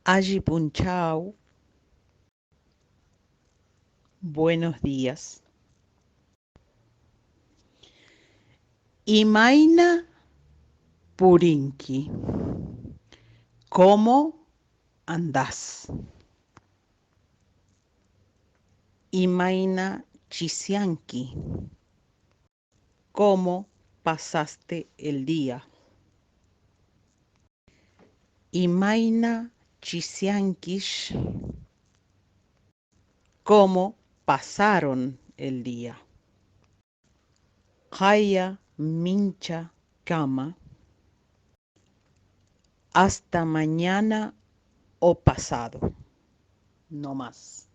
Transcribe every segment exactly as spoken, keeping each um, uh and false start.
Alli punchaw. Buenos días. Imayna purinki? ¿Cómo andás? Imayna chisyanki? ¿Cómo pasaste el día? Imayna chisyankish? ¿Cómo pasaron el día? Qaya mincha kama. Hasta mañana o pasado. No más.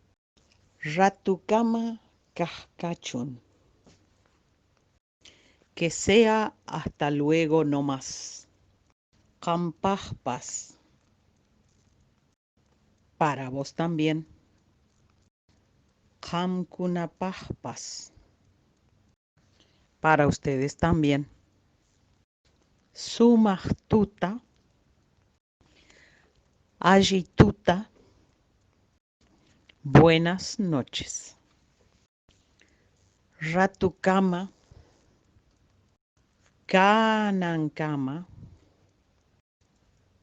Ratukama kajkachun. Que sea hasta luego no más. Qampaqpas. Para vos también. Qamkunapaqpas. Para ustedes también. Sumaq tuta. Alli tuta. Buenas noches. Ratukama. Kanankama.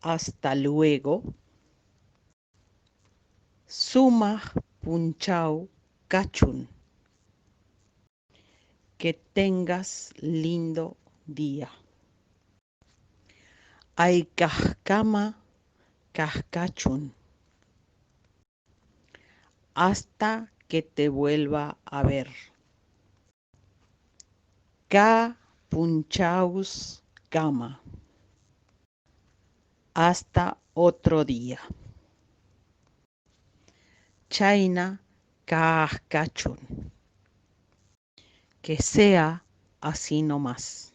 Hasta luego. Sumaq punchaw kachun. Que tengas lindo día. Hayk'aqkama kajkachun. Hasta que te vuelva a ver. Ka punchawskama. Hasta otro día. Chayna kajkachun. Que sea así nomás.